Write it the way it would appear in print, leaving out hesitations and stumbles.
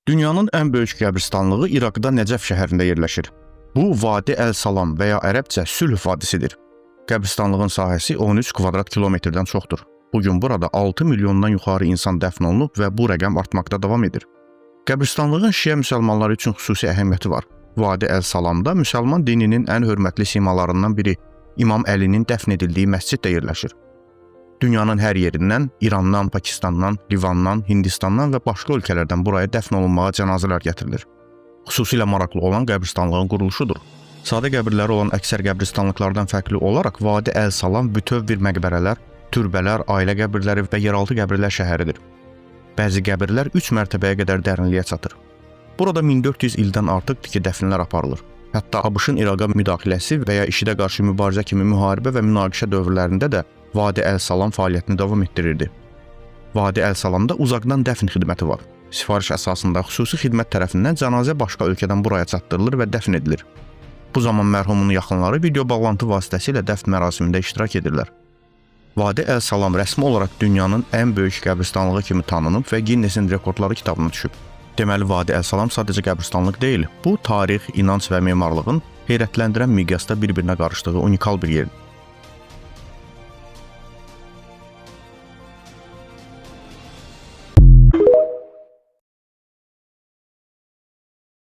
Dünyanın ən böyük qəbristanlığı İraqda Nəcəf şəhərində yerləşir. Bu Vadi Əl-Salam və ya ərəbcə Sülh vadisidir. Qəbristanlığın sahəsi 13 kvadrat kilometrdən çoxdur. Bu gün burada 6 milyondan yuxarı insan dəfn olunub və bu rəqəm artmaqda davam edir. Qəbristanlığın şiə müsəlmanları üçün xüsusi əhəmiyyəti var. Vadi Əl-Salamda müsəlman dininin ən hörmətli simalarından biri İmam Əlinin dəfn edildiyi məscid də yerləşir. Dünyanın hər yerindən, İrandan, Pakistandan, Livandan, Hindistandan və başqa ölkələrdən buraya dəfn olunmağa cənazələr gətirilir. Xüsusilə maraqlı olan qəbristanlığın quruluşudur. Sadə qəbirləri olan əksər qəbristanlıqlardan fərqli olaraq Vadi Əl-Salam bütöv bir məqbərələr, türbələr, ailə qəbirləri və yeraltı qəbirlər şəhəridir. Bəzi qəbirlər 3 mərtəbəyə qədər dərinliyə çatır. Burada 1400 ildən artıqdır ki, dəfnlər aparılır. Hətta ABŞ-ın İraqa müdaxiləsi və ya IŞİD-ə qarşı mübarizə kimi müharibə və münaqişə dövrlərində də Vadi Əl-Salam fəaliyyətini davam etdirirdi. Vadi Əl-Salamda uzaqdan dəfn xidməti var. Sifariş əsasında xüsusi xidmət tərəfindən cənazə başqa ölkədən buraya çatdırılır və dəfn edilir. Bu zaman mərhumun yaxınları video bağlantı vasitəsilə dəfn mərasimində iştirak edirlər. Vadi Əl-Salam rəsmi olaraq dünyanın ən böyük qəbristanlığı kimi tanınıb və Ginnesin rekordları kitabına düşüb. Deməli Vadi Əl-Salam sadəcə qəbristanlıq deyil, bu tarix, inanc və memarlığın heyrətləndirən miqyasda bir-birinə qarışdığı unikal bir yerdir.